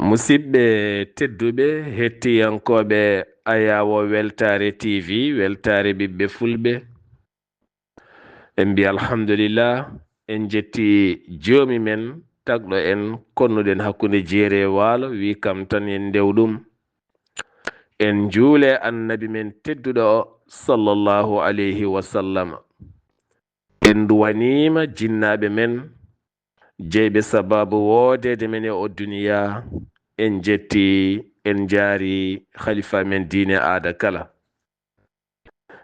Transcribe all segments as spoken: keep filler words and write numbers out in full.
Musidɓe tedduɓe, hettiyankooɓe Ayaawo Weltaare T V, Weltaare Ɓiɓɓe Fulɓe, en mbi alhamdulillah, en jetti Joomi men, tagɗo en, konnuɗen hakkunde jeeri e waalo, wi kam tan en ndew ɗum. En njuule Annabi men tedduɗo o, sallallahu alayhi wa sallam. En nduwaniima jinnaaɓe men, jeyɓe sabaabu woodeede men e o duniya. En jetti, en njaari khalifa men diine aada kala.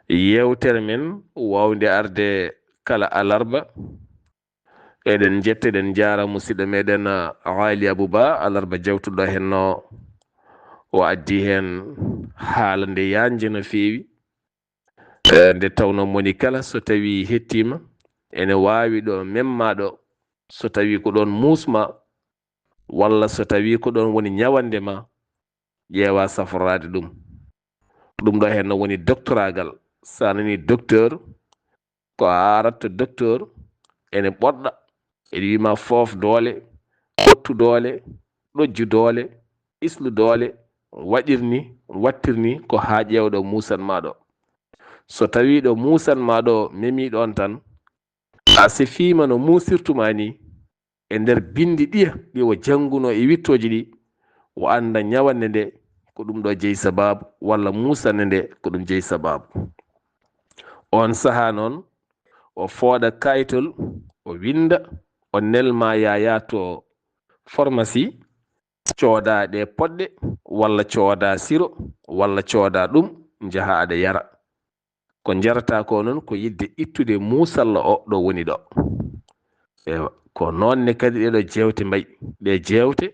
Yeewtere men waawnde arde kala alarba. Eɗen njetta, eɗen njaara musidɗo meɗen, ah, Ali Abou Ba, alarba jawtuɗo henno. O addi heen haala nde yaajnde no feewi. Eh, nde tawnoo moni kala so tawii hettiima, ene waawi ɗo memmaa ɗo, so tawii ko ɗoon muusmaa, walla so tawii ko ɗoon woni ñawannde ma, ƴeewa safroraade ɗum. Ɗum ɗo heen no woni doktoraagal. So a nanii docteur, ko a arat to docteur, ene ɓoɗɗa, ene wiima foof doole, ɓottu doole, ɗojju doole, islu doole, waɗir ni, wattir ni, ko haa ƴeewɗo muusan ma ɗo. So tawii ɗo muusan ma ɗo memii ɗoon tan, a sifiima no muusirtumaa ni, e nder binndi ɗiya ɗi o janngunoo e wiɗtooji ɗi, o annda ñawannde nde ko ɗum ɗo jeyi sabaabu, walla muusannde nde ko ɗum jeyi sabaabu. Oon sahaa noon, o fooɗa kaaytol, o winnda, o nelma yaayaa to formasi, cooda ɗe poɗɗe, walla cooda siro, walla cooda ɗum, njaha aɗa yara. Ko njarata ko noon ko yiɗde ittude muusalla o ɗo woni ɗo. Ewa, ko noon ne kadi ɗeɗo jeewte mbayi. Ɗe jeewte,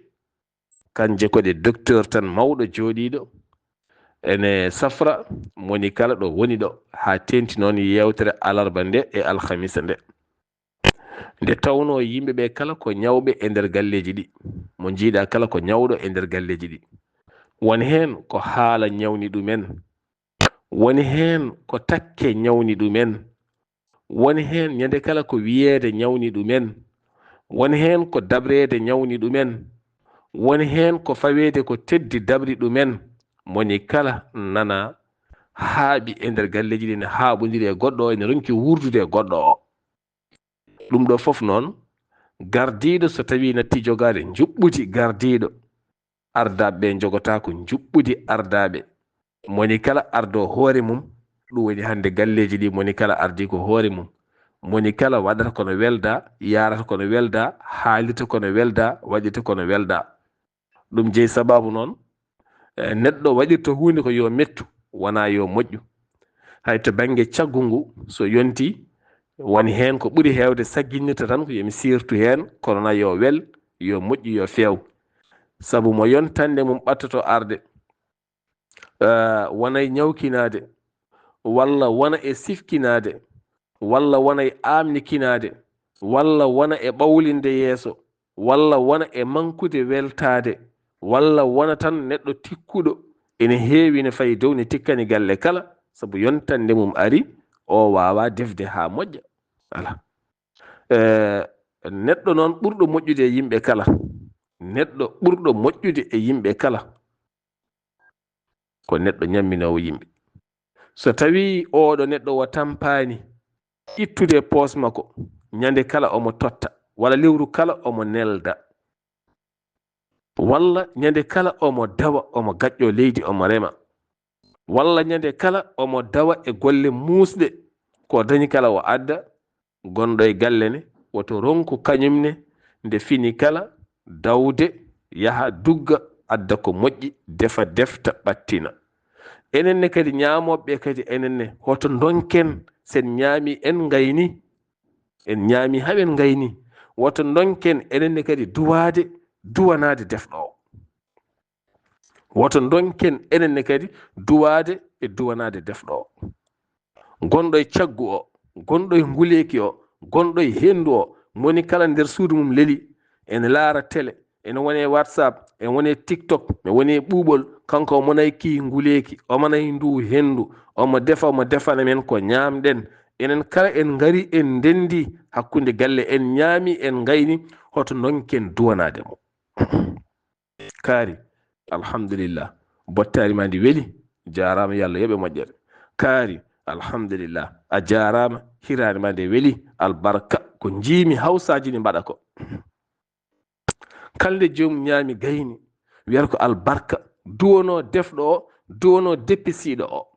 kanje ko ɗe docteur tan mawɗo jooɗiiɗo ene safra moni kala ɗo woni ɗo, haa teeŋti noon yeewtere alarba nde e alhamisa nde. Nde tawnoo yimɓe ɓe kala ko ñawɓe e nder galleeji ɗi, mo njiiɗa kala ko ñawɗo e nder galleeji ɗi. Won heen ko haala ñawni ɗumen, woni heen ko takke ñawni ɗumen, woni heen ñande kala ko wiyeede ñawni ɗumen, woni heen ko dabreede ñawni ɗumen, woni heen ko faweede ko teddi dabri ɗumen. Moni kala nana haaɓi e nder galleeji ɗi, ene haaɓondiri e goɗɗo o, ene ronki wuurdude e goɗɗo o. Ɗum ɗo fof noon, gardiiɗo so tawii natti jogaade njuɓɓudi gardiiɗo, ardaaɓe ɓe njogotaako njuɓɓudi ardaaɓe. Moni kala ardoo hoore mum, ɗum woni hannde galleeji ɗi, moni kala ardii ko hoore mum. Moni kala waɗata kono welda, yaarata kono welda, haalirta kono welda, waɗirta kono welda. Ɗum jeyi sabaabu noon, eh, neɗɗo waɗirta huunde ko yo mettu, wonaa yo moƴƴu. Hay to bannge caggu ngu, so yontii, woni heen ko ɓuri heewde sagginnirta tan ko yo mi siirtu heen, kono na yo wel, yo moƴƴu, yo feew. Sabu mo yontannde mum ɓattoto arde, eh, wonay ñawkinaade, walla wona e sifkinaade, walla wona e aamnikinaade, walla wona e ɓawlinde yeeso, walla wona e mankude weltaade, walla wona tan neɗɗo tikkuɗo ene heewi ne fayi dow ne tikkani galle kala, sabu yontannde mum ari, o waawaa defde haa moƴƴa. Alaa. Eh, neɗɗo noon ɓurɗo moƴƴude e yimɓe kala, neɗɗo ɓurɗo moƴƴude e yimɓe kala, ko neɗɗo ñamminoowo yimɓe. So tawii ooɗo neɗɗo o tampaani ittude e poos makko, ñande kala omo totta, walla lewru kala omo nelda, walla ñande kala omo dawa, omo gaƴƴo leydi, omo rema, walla ñande kala omo dawa e golle muusɗe, ko dañi kala o adda, gonɗo e galle ne, woto ronku kañum ne, nde fini kala, dawde, yaha, dugga, adda ko moƴƴi, defa, defta, ɓattina. Enen ne kadi, ñaamooɓe ɓe kadi, enen ne, hoto ndonken, sen ñaami, en ngayni, en ñaami haa en ngayni, woto ndonken, enen ne kadi, duwaade, duwanaade defɗo o. Woto ndonken enen ne kadi duwaade e duwanaade defɗo o. Gonɗo e caggu o, gonɗo e nguleeki o, gonɗo e henndu o, moni kala nder suudu mum leli, ene laara tele, ene woni e WhatsApp, ene woni e TikTok, ene woni e ɓuuɓol, kanko omo nayi kii nguleeki, omo nayi nduu henndu, omo defa, omo defana men ko ñaamɗen. Enen kala en ngari, en ndenndi hakkunde galle, en ñaami, en ngayni, hoto ndonken duwanaade mo. Kaari, alhamdulillah. Bottaari ma ndi weli, jaaraama, yo Allah yoɓe moƴƴere. Kaari, alhamdulillah. A jaaraama, hiraande ma nde weli, albarka. Ko njiimi hawsaaji ni mbaɗa ko. Kalde joom ñaami gayni, wiyata ko albarka. Duwono defɗo o, duwono deppisiiɗo o.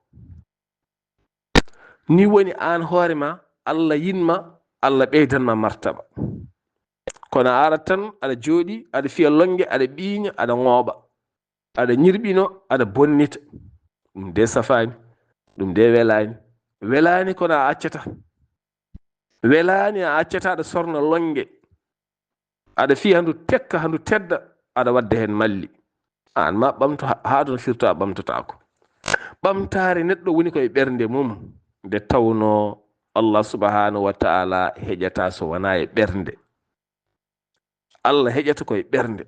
Ni woni aan hoore ma, Allah yinma, Allah ɓeydanma martaba. Kono a arat tan, aɗa jooɗi, aɗa fiya lonnge, aɗa ɓiiña, aɗa ŋooɓa, aɗa ñirɓino, aɗa bonnita. Ɗum de safaani, ɗum de welaani. Welaani kono a accata. Welaani a accata, aɗa sorna lonnge. Aɗa fiya handu tekka, handu tedda, aɗa wadda heen malli. Aan ma ɓamto ha, haa ɗoon firto a ɓamtotaako. Ɓamtaare neɗɗo woni ko e ɓernde mum, nde tawnoo Allah subhanahu wa ta'ala heƴata so wonaa e ɓernde. Allah heƴata ko e ɓernde.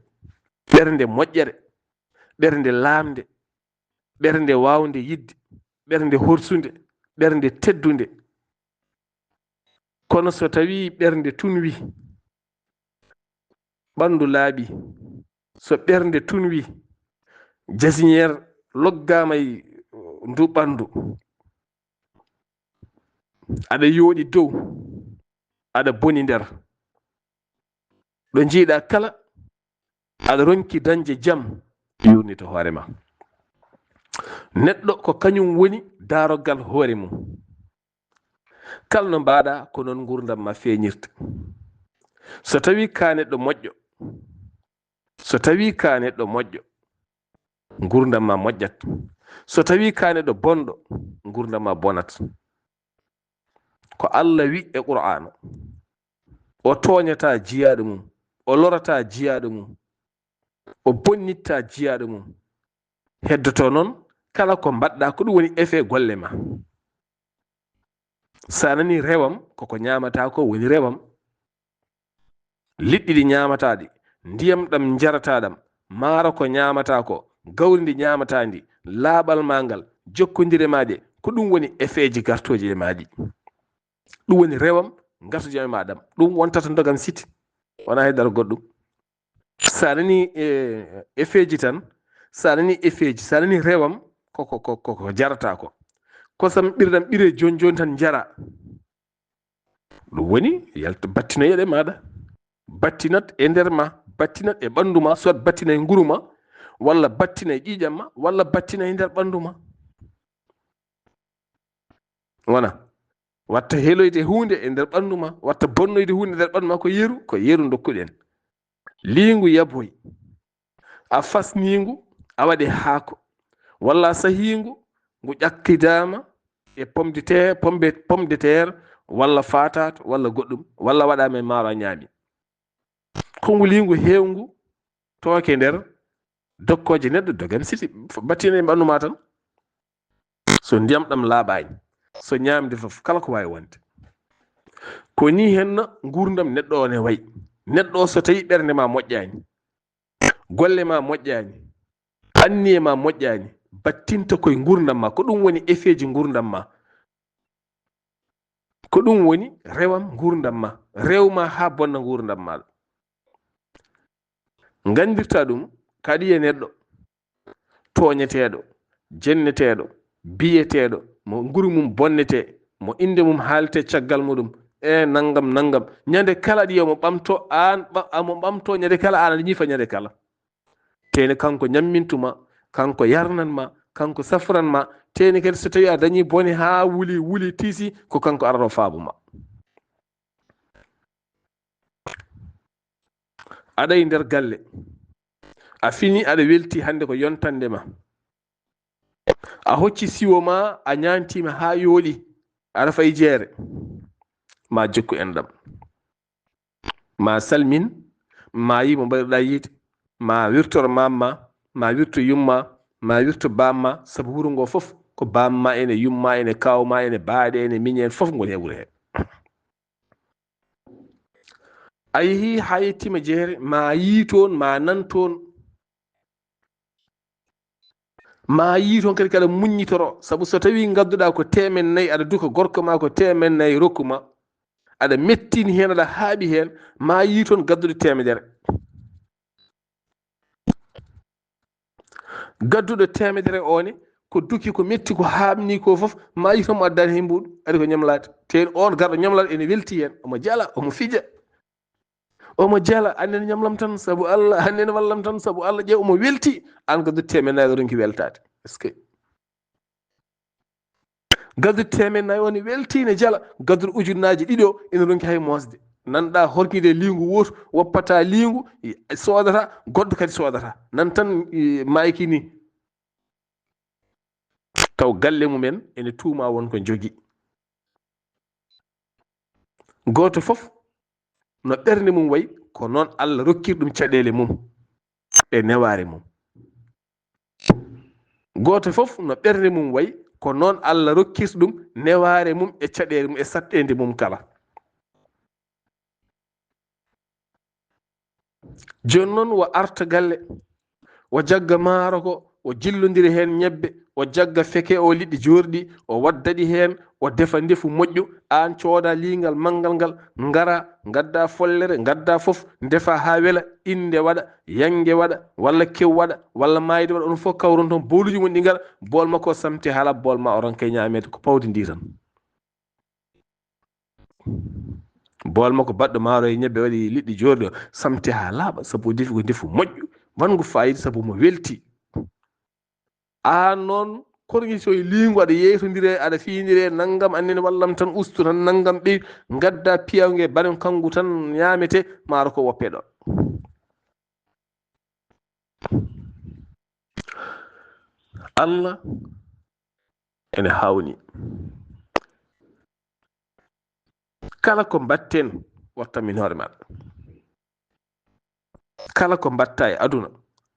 Ɓernde moƴƴere, ɓernde laamnde, ɓernde waawnde yiɗde, ɓernde horsunde, ɓernde teddunde. Kono so tawii ɓernde tunwi, ɓanndu laaɓi, so ɓernde tunwi, jasiniyeer loggaama e ndu ɓanndu, aɗa yooɗi dow, aɗa boni nder. Ɗo njiiɗa kala, aɗa ronki dañde jam, yurnito hoore ma. Neɗɗo ko kañum woni daarogal hoore mum. Kala no mbaɗa, ko noon nguurndam ma feeñirta. So tawii ka neɗɗo moƴƴo, so tawii ka neɗɗo moƴƴo, nguurndam ma moƴƴat. So tawii ka neɗɗo bonɗo, nguurndam ma bonat. Ko Allah wi e Qur'aana, o tooñataa jiyaaɗo mum, o lorataa jiyaaɗo mum, o bonnittaa jiyaaɗo mum. Heddoto noon, kala ko mbaɗɗa, ko ɗum woni effet golle ma. So a nanii rewam, koko ñaamataa ko woni rewam. Liɗɗi ɗi ñaamataa ɗi, ndiyam ɗam njarataa ɗam, maaro ko ñaamataa ko, gawri ndi ñaamataa ndi, laaɓal ma ngal, jokkondire ma ɗe, ko ɗum woni effet ji gartooji e ma ɗi. Ɗum woni rewam, ngartujam e ma ɗam. Ɗum wontata ndogam siti, wonaa hay dara goɗɗum. So a nanii, eh, effet ji tan, so a nanii effet ji, so a nanii rewam, ko, ko, ko, ko, ko jarata ko. Kosam ɓirɗam ɓire jooni jooni tan jara. Ɗum woni, yalta, battinoyat e maaɗa. Battinat e nder ma, battinat e ɓanndu ma, soit battina e nguru ma, walla battina e ƴiiƴam ma, walla battina e nder ɓanndu ma. Wona, watta heloyde huunde e nder ɓanndu ma, watta bonnoyde huunde e nder ɓanndu ma, ko yeru, ko yeru ndokkuɗen. Liingu yaboy, a fasniingu, a waɗi haako, walla a sahiingu, ngu ƴakkidaama e pomme de terre, pomme, pomme de terre, walla faataat, walla goɗɗum, walla waɗaama e maaro a ñaami. Ko ngu liingu heewngu tooke nder dokkooje neɗɗo, dogan siti, battina e ɓanndu ma tan. So ndiyam ɗam laaɓaani, so ñaamde fof, kala ko waawi wonde. Ko nii henno nguurndam neɗɗo o ne wayi. Neɗɗo o, so tawii ɓernde ma moƴƴaani, golle ma moƴƴaani, anniye ma moƴƴaani, battinta koye nguurndam ma. Ko ɗum woni effet ji nguurndam ma. Ko ɗum woni rewam nguurndam ma. Rew ma haa bonna nguurndam ma. Nganndirta ɗum kadi e neɗɗo tooñeteeɗo, jenneteeɗo, biyeteeɗo, mo nguru mum bonnetee, mo innde mum haaltee caggal muɗum, e nanngam, nanngam. Ñande kala ɗi, omo ɓamtoo aan, ɓa-, omo ɓamtoo ñande kala, aan aɗa ñiifa ñande kala. Tee ne kanko ñammintuma, kanko yarnanma, kanko safranma, tee ne kadi so tawii a dañii bone haa wuli, wuli, tiisi, ko kanko arata o faabuma. Aɗa e nder galle, a fini, aɗa welti, hannde ko yontande ma. A hocci siwo ma, a ñaantiima haa yooɗi, aɗa fayi jeere, ma jokku enɗam. Ma salmin, ma yi mo mbaɗirɗa yiide, ma wirtor mamma, ma wirto yumma, ma wirto bamma, sabu wuro ngo fof ko bamma ene, yumma ene, kawma ene, baaɗe ene, miñe en, fof ngoni e wuro he. A yehi haa yettima jeere, ma yi toon, ma nan toon. Ma yi toon kadi, kadi muññitoro, sabu so tawii ngadduɗa ko teemen nayi, aɗa duka gorko ma ko teemen nayi rokku ma, aɗa mettini heen, aɗa haaɓi heen, ma yi toon gadduɗo teemedere. Gadduɗo teemedere o ne, ko duki, ko metti, ko haaɓni ko fof, ma yito mo addaani heen mbuuɗu, ari ko ñamlaade. Te on garɗo ñamlaade ene welti heen, omo jala, omo fija. Omo jala, annen ñamlam tan sabu Allah, annen wallam tan sabu Allah, ƴeew omo welti, aan gadduɗo teemedere nayi aɗa ronki weltaade. Est-ce que? Gadduɗo teemedere nayi o ne welti, ne jala, gadduɗo ujunnaaji ɗiɗi o ene ronki hay moosde. Nanɗa horkide liingu wootu, woppata liingu, soodata, goɗɗo kadi soodata. Nan tan, e, maayki ni. Taw galle mumen ene tuuma won ko jogi. Gooto fof no ɓernde mum wayi, ko noon Allah rokkir ɗum caɗeele mum e newaare mum. Gooto fof no ɓernde mum wayi, ko noon Allah rokkir ɗum newaare mum e caɗeele mum e saɗɗeende mum kala. Jooni noon, o arta galle, o jagga maaro ko, o jillondira heen ñebbe, o jagga feke o liɗɗi joorɗi, o wadda ɗi heen, o defa ndefu moƴƴo, aan cooda liingal manngal ngal, ngara, ngadda follere, ngadda fof, ndefa haa wela, innde waɗa, yannge waɗa, walla kew waɗa, walla maayde waɗa, onon fof kawron toon, booluuji mon ɗi ngara, bool makko o samti haa laaɓa, bool ma o ronka e ñaameede ko pawdi ndi tan. Bool makko baɗɗo maaro e ñebbe waɗi liɗɗi joorɗi o, samti haa laaɓa, sabu o defi ko ndefu moƴƴo, wanngu faayiida, sabu mo welti. Aan noon, korñiso e liingu, aɗa yeeytondire, aɗa fiyindire, nanngam annen wallam tan, ustu tan, nanngam ɓe, ngadda piyawnge banen kanngu tan ñaamete, maaro ko woppe ɗo. Allah ene hawni. Kala ko mbatten, watta min hoore maɗa. Kala ko mbatta e aduna,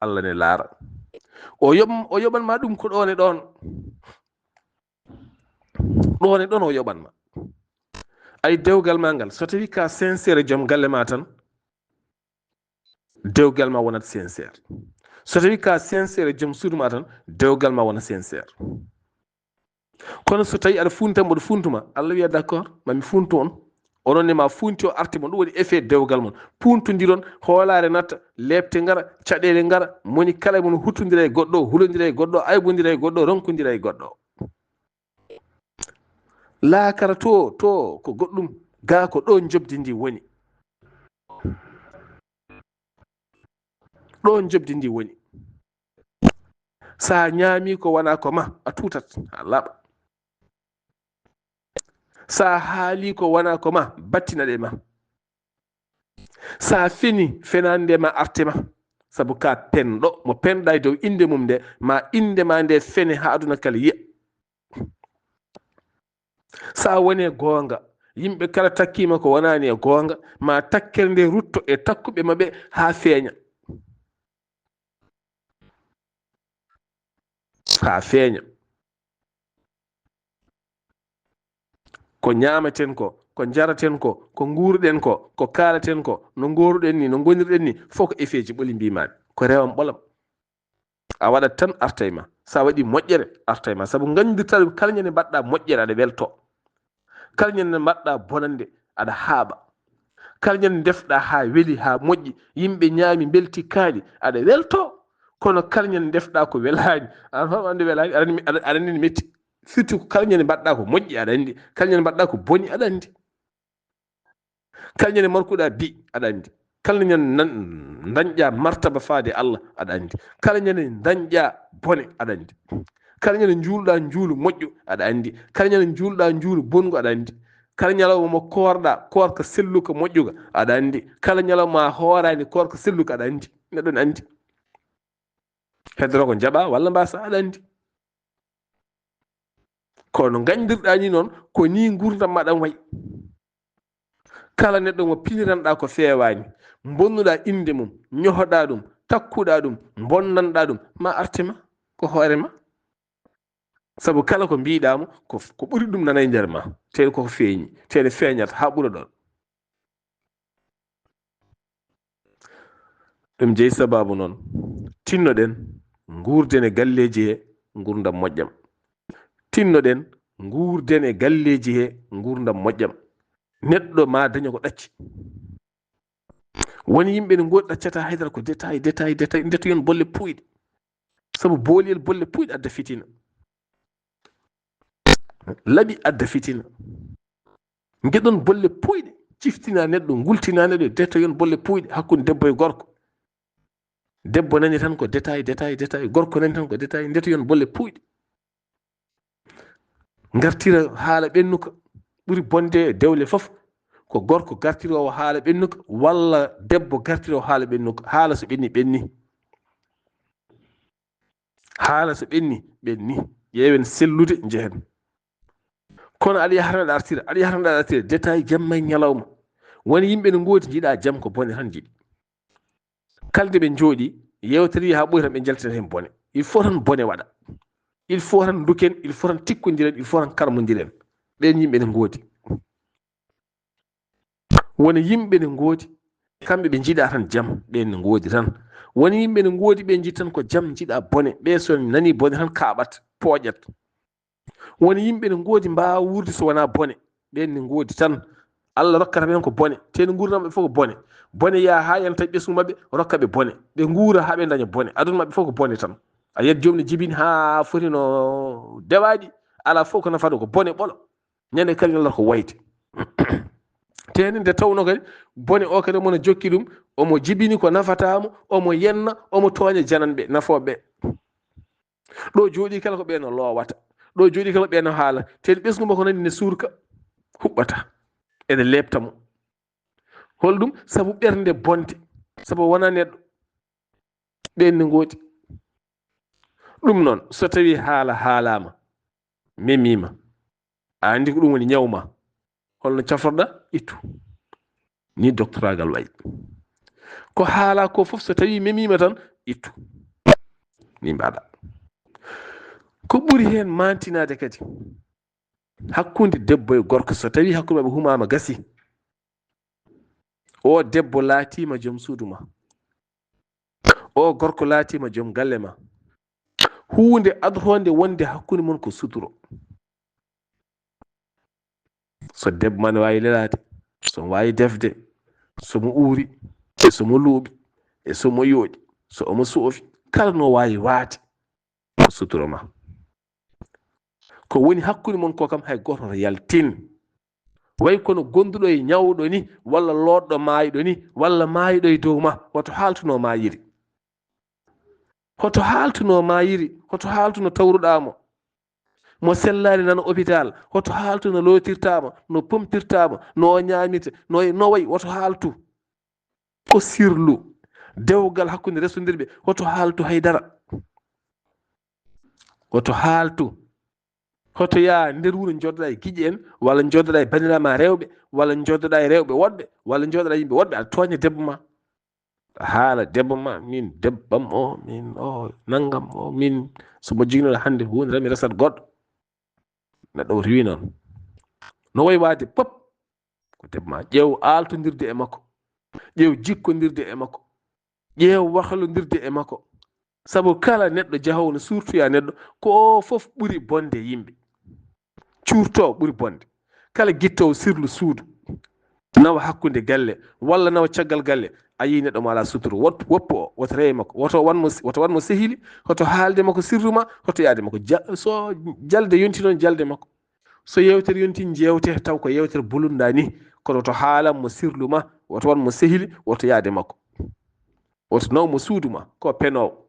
Allah ne laara. O yoɓ-, o yoɓan ma ɗum ko ɗoon e ɗoon. Ɗoon e ɗoon o yoɓan ma. Ay dewgal ma ngal, so tawi ka sincère e joom galle ma tan, dewgal ma wonat sincère. So tawi ka sincère e joom suudu ma tan, dewgal ma wona sincère. Kono so tawi aɗa funta, mboɗo funtuma, Allah wiya, "D'accord, mami funtu on." Onon ne ma funti o arti mon, ɗum woni effet dewgal mon. Puntondiron, hoolaare natta, leepte ngara, caɗeele ngara, moni kala e mon huttondira e goɗɗo, hulondira e goɗɗo, aybondira e goɗɗo, ronkondira e goɗɗo. Laakara to, to ko goɗɗum, gaa ko ɗo njoɓdi ndi woni. Ɗo njoɓdi ndi woni. Sa ñaami ko wona ko ma, a tutat, a laaɓa. Sa haali ko wona ko ma, battina ɗe ma. Sa feni, fenaande ma arte ma. Sabu ka penɗo, mo penɗa e dow innde mum nde, ma innde ma nde fene haa aduna kala yiya. Sa wone goonga, yimɓe kala takkima ko wonani e goonga, ma takkere nde rutto e takkuɓe maɓɓe haa feeña. Haa feeña. Ko ñaamaten ko, ko njaraten ko, ko nguurɗen ko, ko kaalaten ko, no ngooruɗen ni, no ngonirɗen ni, fof ko effet ji ɓoli mbimaami. Ko rewam ɓolam. A waɗat tan arta e ma. Sa waɗi moƴƴere, arta e ma. Sabu nganndirtaa ɗum, kala ñande mbaɗɗa moƴƴere, aɗa welto. Kala ñande mbaɗɗa bonannde, aɗa haaɓa. Kala ñande ndefɗa haa weli, haa moƴƴi, yimɓe ñaami, mbelti, kaali, aɗa welto. Kono kala ñande ndefɗa ko welaani, aɗa faamu annde welaani, aɗa anndi, aɗa, aɗa anndi ne metti. Surtout ko kala ñande mbaɗɗa ko moƴƴi, aɗa anndi. Kala ñande mbaɗɗa ko boni, aɗa anndi. Kala ñande markuɗa bi, aɗa anndi. Kala ñande nan-, dañƴa martaba faade Allah, aɗa anndi. Kala ñande dañƴa bone, aɗa anndi. Kala ñande njuulɗa njuulu moƴƴo, aɗa anndi. Kala ñande njuulɗa njuulu bonngu, aɗa anndi. Kala ñalawma mo koorɗa, koorka selluka moƴƴuka, aɗa anndi. Kala ñalawma a hooraani koorka selluka, aɗa anndi. Neɗɗo ne anndi. Hedoro ko jaɓa walla mbasa, aɗa anndi. Kono nganndirɗa ni noon, ko ni nguurndam maɗa wayi. Kala neɗɗo mo piniranɗa ko feewaani, mbonnuɗa innde mum, ñohoɗa ɗum, takkuɗa ɗum, mbonnanɗa ɗum, ma arte ma, ko hoore ma. Sabu kala ko mbiɗa mo, ko, ko ɓuri ɗum nana e nder ma. Tee ko feeñi, tee feeñat haa ɓura ɗoon. Ɗum jeyi sababu noon, tinnoɗen nguurden e galleeji he nguurndam moƴƴam. Tinnoɗen nguurden e galleeji he nguurndam moƴƴam. Neɗɗo ma daña ko ɗacci. Woni yimɓe ne ngoodi ɗaccata haydara, ko détail, détail, détail, ndetoyon bolle puuyɗe. Sabu booliyel bolle puuyɗe adda fitina. Laɓi adda fitina. Ngeɗon bolle puuyɗe, ciftina neɗɗo, ngultina neɗɗo, detoyon bolle puuyɗe hakkunde debbo e gorko. Debbo nani tan ko détail, détail, détail. Gorko nani tan ko détail. Ndetoyon bolle puuyɗe. Ngartira haala ɓennuka. Ɓuri bonde e dewle fof ko gorko gartiroowo haala ɓennuka, walla debbo gartiroowo haala ɓennuka. Haala so ɓenni, ɓenni. Haala so ɓenni, ɓenni. Ƴeewen sellude, njehen. Kono aɗa yaha tan aɗa artira, aɗa yaha tan aɗa artira, détail jamma e ñalawma. Won yimɓe ne ngoodi njiɗa jam, ko bone tan njiɗi. Kala nde ɓe njooɗi, yewtere haa ɓooyi tan ɓe njaltina heen bone. Il faut tan bone waɗa. Il faut tan nduken, il faut tan tikkondiren, il faut tan karmondiren. Ɓeen yimɓe ne ngoodi. Won yimɓe ne ngoodi, kamɓe ɓe njiɗa tan jam, ɓeen ne ngoodi tan. Won yimɓe ne ngoodi, ɓe njiɗi tan ko jam, njiɗa bone. Ɓe so nani bone tan kaaɓat, pooƴat. Won yimɓe ne ngoodi mbaawa wuurde so wonaa bone. Ɓeen ne ngoodi tan. Allah rokkata ɓeen ko bone. Te ne nguurndam maɓɓe fof ko bone. Bone yaha haa yanta ɓesngu maɓɓe, rokka ɓe bone. Ɓe nguura haa ɓe ndaña bone. Aduna maɓɓe fof ko bone tan. A yiyat joom ne jibini haa foti no dewaaɗi. Alaa fof ko nafata ko bone ɓolo. Ñande kala ñalata ko wayde. Te ne nde tawno kadi, bone o kadi omo jokki ɗum, omo jibini ko nafata mo, omo yenna, omo tooña jananɓe, nafooɓe. Ɗo jooɗi kala ko ɓe no loowata. Ɗo jooɗi kala ko ɓe no haala. Te ɓesngu makko nani ne suurka, huɓɓata. Ene leepta mo. Holɗum? Sabu ɓernde bonde. Sabu wona neɗɗo. Ɓeen ne ngoodi. Ɗum noon, so tawi haala haalaama, memiima, a anndi ko ɗum woni ñaw ma. Holno cafroɗa? Ittu. Ni doctoragal wayi. Ko haala ko fof so tawi memiima tan, ittu. Ni mbaɗa. Ko ɓuri heen maantinaade kadi, hakkunde debbo e gorko, so tawi hakkunde maɓɓe humaama gasi, o debbo laatiima joom suudu ma, o gorko laatiima joom galle ma. Huunde adotoo nde wonde hakkunde mon ko suturo. So debbo ma ne waawi lelaade, so mo waawi defde, so mo uuri, e so mo luuɓi, e so mo yooɗi, so omo soofi, kala no waawi waade, ko suturo ma. Ko woni hakkunde mon ko kam hay gooto yaltin. Way kono gonduɗo e ñawɗo ni, walla looɗɗo maayɗo ni, walla maayɗo e dow ma, woto haaltu no maayiri. Hoto haaltu no maayiri, hoto haaltu no tawruɗaa mo. Mo sellaani nana hôpital, hoto haaltu no lootirtaa mo, no pomtirtaa mo, no o ñaamirta, no, no wayi, woto haaltu. Ko sirlu. Dewgal hakkunde resondirɓe, hoto haaltu hay dara. Hoto haaltu. Hoto yaa nder wuro njooɗoɗaa e giƴe en, walla njooɗoɗaa e banndiraaɓe ma rewɓe, walla njooɗoɗaa e rewɓe woɗɓe, walla njooɗoɗaa e yimɓe woɗɓe, aɗa tooña debbo ma. Haala debbo ma, min debbam o, min o, nanngam o, min so mo jignoɗo hannde huunde tan mi resat goɗɗo. Neɗɗo woto wi noon. No wayi waade pop, ko debbo ma. Ƴeew aaltondirde e makko. Ƴeew jikkondirde e makko. Ƴeew wahlondirde e makko. Sabu kala neɗɗo jahoowo no suurtoya neɗɗo, ko o fof ɓuri bonde yimɓe. Cuurtoowo ɓuri bonde. Kala gittoowo sirlu suudu, nawa hakkunde galle, walla nawa caggal galle, a yii neɗɗo mo alaa suturu. Wot-, woppu o, woto rewe makko, woto wan mo, woto wan mo sehili, hoto haalde makko sirru ma, hoto yaade makko. Ja-, so jalde yonti noon, jalde makko. So yewtere yonti, jeewte taw ko yewtere bulunda ni, kono woto haalan mo sirlu ma, woto wan mo sehili, woto yaade makko. Woto naw mo suudu ma, ko penoowo.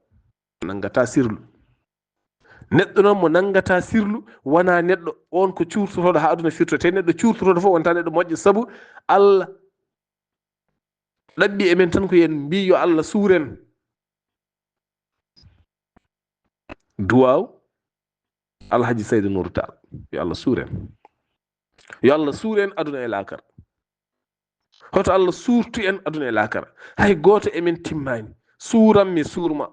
Nanngata sirlu. Neɗɗo noon mo nanngata sirlu, wona neɗɗo on ko cuurtotooɗo haa aduna firtoto. Te neɗɗo cuurtotooɗo fof wonta neɗɗo moƴƴo, sabu Allah ɗaɓɓi e men tan ko yen mbi yo Allah suur en. Duwaaw Alhaji Saydu Nuuru Taal, yo Allah suur en. Yo Allah suur en aduna e laakara. Hoto Allah suurtu en aduna e laakara. Hay gooto e men timmaani. Suuram mi suur ma.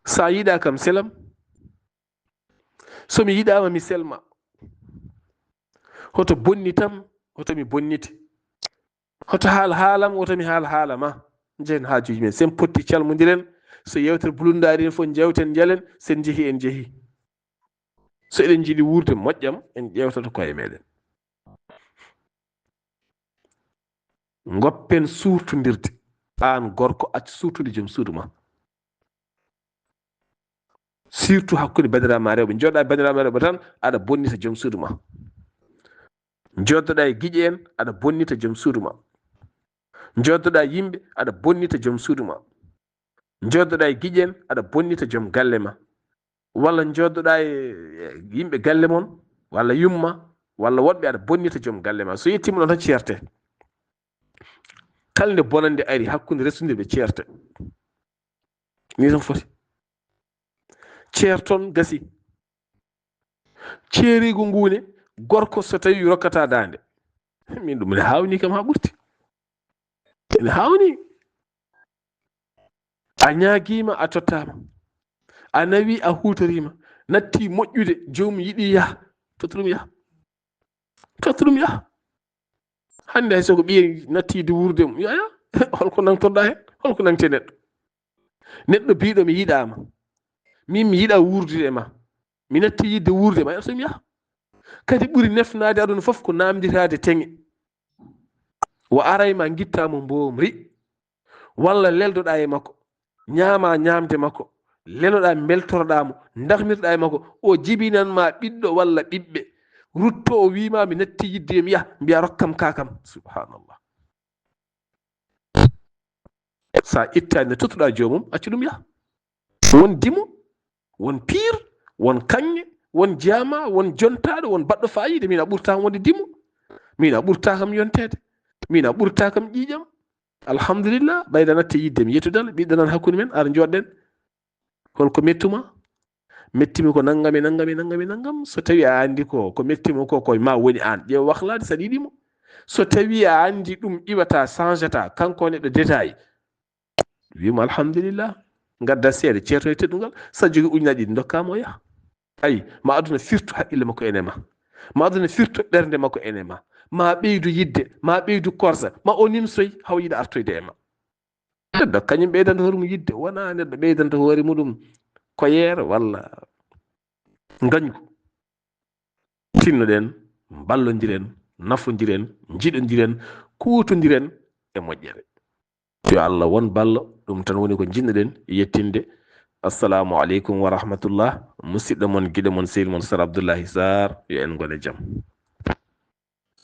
So a yiɗaa kam, selam. So mi yiɗaama, mi selma. Hoto bonnitam, hoto mi bonnite. Hoto haal haalam, hoto mi haal haala ma. Njehen haajuuji men. Sen potti calmondiren. So yewtere bulundaari en fof njewten, njalen. Sen njehi, en njehi. So eɗen njiɗi wuurde moƴƴam, en ƴeewtoto koye meɗen. Ngoppen suurtondirde. aan gorko, accu suutude joom suudu ma. Surtout hakkunde banndiraaɓe ma rewɓe. Njooɗa e banndiraaɓe ma rewɓe tan, aɗa bonnita joom suudu ma. Njooɗoɗa e giƴe en, aɗa bonnita joom suudu ma. Njooɗoɗa e yimɓe, aɗa bonnita joom suudu ma. Njooɗoɗa e giƴe en, aɗa bonnita joom galle ma. Walla njooɗoɗa e, e yimɓe galle mon, walla yumma, walla woɗɓe, aɗa bonnita joom galle ma. So yettiima ɗon tan ceerte. Kala nde bonannde ari hakkunde resndirɓe, ceerte. Ni tan foti. Ceerton gasi. Ceeriigu ngu ne, gorko so tawi rokkata daande. Min ɗum ene haawni kam haa ɓurti. Ene haawni. A ñaagiima, a tottaama. A nawi, a huutoriima. Natti moƴƴude, joomum yiɗi yaha. Totta ɗum yaha. Totta ɗum yaha. Hannde hay so ko ɓiye natti yiɗde wuurde mum, yo yaha. Holko nangtorɗa heen? Holko nangte neɗɗo? Neɗɗo biiɗo mi yiɗaama. Min mi yiɗa wuurdude e ma. Mi natti yiɗde wuurde e ma, yo so mi yaha. Kadi ɓuri nefnaade aduna fof ko naamnditaade teŋe. O ara e ma, ngittaa mo mboomri. Walla leldoɗa e makko, ñaama ñaamde makko, leloɗa, mbeltoroɗa mo, ndahmirɗa e makko, o jibinan ma ɓiɗɗo walla ɓiɓɓe. Rutto o wiima mi natti yiɗde, mi yaha, mbiya rokkam kaakam. Subhanallah. Sa ittaani nde tottuɗa joomum, accu ɗum yaha. Won dimo, won piir, won kaŋŋe, won jaama, won jontaaɗo, won baɗɗo faayiida. Min a ɓurtaama wonde dimo. Min a ɓurtaa kam yonteede. Min a ɓurtaa kam ƴiiƴam. Alhamdulillah, ɓayda natti yiɗde mi yettudal, ɓiɗɗo nan hakkunde men, ar njooɗɗen. Holko mettuma? Mettimi ko nanngam e nanngam e nanngam e nanngam. So tawi a anndi ko, ko mettimo ko, koye ma woni aan. Ƴeew waklaade saɗa yiɗi mo. So tawi a anndi ɗum iwata, changata, kanko neɗɗo détail. Wiimo alhamdulillah. Ngadda seeɗa, ceerto e teddungal. Sa jogi ujunaaji ɗiɗi, ndokka mo o yaha. Ayi, ma aduna firtu haqqille makko ene ma. Ma aduna firtu ɓernde makko ene ma. Ma ɓeydu yiɗde, ma ɓeydu korsa, ma o nimsoy, haw yiɗa artoyde e ma. Neɗɗo kañum ɓeydanta hoore mum yiɗde, wona neɗɗo ɓeydanta hoore muɗum koyeere walla ngañgu. Tinnoɗen, mballondiren, nafondiren, njiɗondiren, kuutondiren e moƴƴere. Yo Allah won ballo, ɗum tan woni ko njiɗnoɗen yettinde. Assalamu aleykum wa rahmatullah. Musidɗo mon, giɗo mon, sehil mon, Sar Abdullahi Sar, yo en ngone jam.